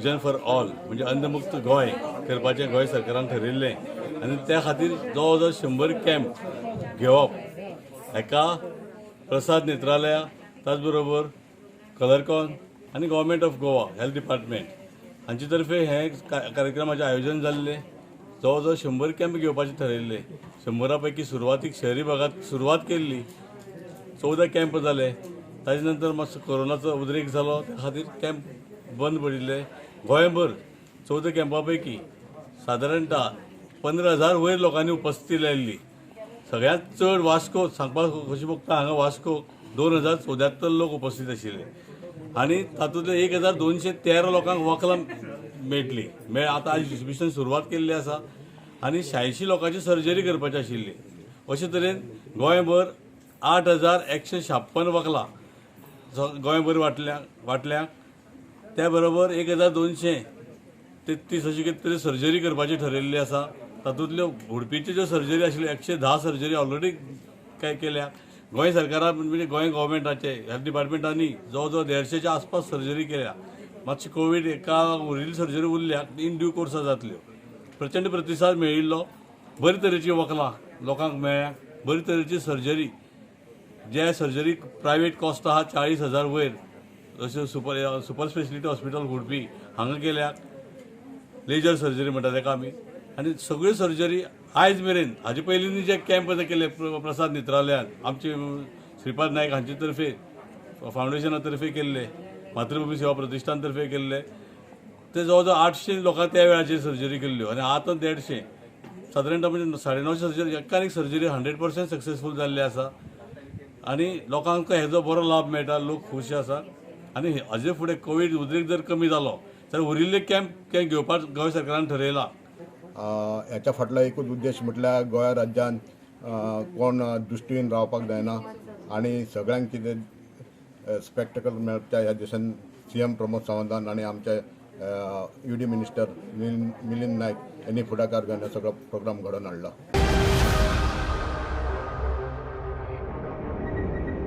Vision for all म्हणजे अंधमुक्त गोंय करपाचें गोंय सरकारान ठरयल्लें आनी त्या खातीर जवळ जवळ 100 कॅम्प घेवप हेका प्रसाद नेत्रालया, त्याच बरोबर कलरकॉन आनी Government of Goa Health Department हांचे तर्फे हें कार्यक्रमाचें आयोजन जाल्लें. जवळ जवळ 100 कॅम्प घेवपाचे ठरयल्ले. 100 पैकी सुरवातीक शहरी भागात सुरवात केल्ली. 14 कॅम्प जाले. ताजे नंतर मातसो कोरोनाचो उद्रेक जालो, त्या खातीर कॅम्प बंद पडिल्ले. गोंयभर 14 कॅम्पा पैकी सादारणतः 15,000 वयर लोकांनी उपस्थिती लायल्ली. सगळ्यांत चड वास्को. सांगपाक खोशी भोगता, हांगा वास्को 2074 लोक उपस्थित आशिल्ले आनी तातूंतले 1213 लोकांक वखदां मेळटली मेळ. आतां आज डिस्ट्रिब्युशन सुरवात केल्ली आसा आनी 86 लोकांची सर्जरी करपाची आशिल्ली. अशे तरेन गोंयभर 8156 वखलां गोंयभर वांटल्या वांटल्या. त्या बरोबर 1233 अशी कितें तरी सर्जरी करपाची ठरयल्ली आसा. तातूंतल्यो उडपीच्यो ज्यो सर्जरी आशिल्ल्यो, 110 सर्जरी ऑलरेडी काय केल्या. गोंय सरकारान म्हणजे गोंय गव्हर्मेंटाचे हेल्थ डिपार्टमेंटांनी जवळ जवळ 150च्या आसपास सर्जरी केल्या. मातशी कोवीड एका उरिल्ली सर्जरी उरल्या, इन ड्यू कोर्सा जातल्यो. प्रचंड प्रतिसाद मेळिल्लो. बरे तरेची वखदां लोकांक मेळ्ळ्या. बरी तरेची सर्जरी, जे सर्जरी प्रायवेट कॉस्ट आहा 40,000 वयर, अश्यो सुपर सुपर स्पेशलिटी हॉस्पिटल उडपी हांगा केल्या. लेजर सर्जरी म्हणटा ताका आमी. आनी सगळ्यो सर्जरी आयज मेरेन, हाजे पयलीं जे कॅम्प केले प्रसाद नेत्रालयान आमचे श्रीपाद नायक हांचे तर्फे, फावंडेशना तर्फे केल्ले, मातृभूमी सेवा प्रतिश्ठान तर्फे केल्ले, ते जवळ जवळ 800 लोकांक त्या वेळाचेर सर्जरी केल्ल्यो आनी आतां 150, सादारणता म्हणजे 950 सर्जरी. एकान एक सर्जरी 100% सक्सेसफूल जाल्ली आसा आनी लोकांक हेजो बरो लाभ मेळटा. लोक खूश आसा आनी हाजे फुडें कोवीड उद्रेक जर कमी जालो जाल्यार उरिल्ले कॅम्प ते घेवपाक गोंय सरकारान ठरयलां. हेच्या फाटलो एकूच उद्देश म्हटल्यार गोंया राज्यान कोण दृश्टीहीन रावपाक जायना आनी सगळ्यांक कितें स्पेक्टकल मेळटा ह्या दिसान सीएम प्रमोद सावंतान आनी आमचे U D minister Milind Milind Naik यांनी फुडाकार घेवन हो सगळो प्रोग्राम घडोवन हाडला.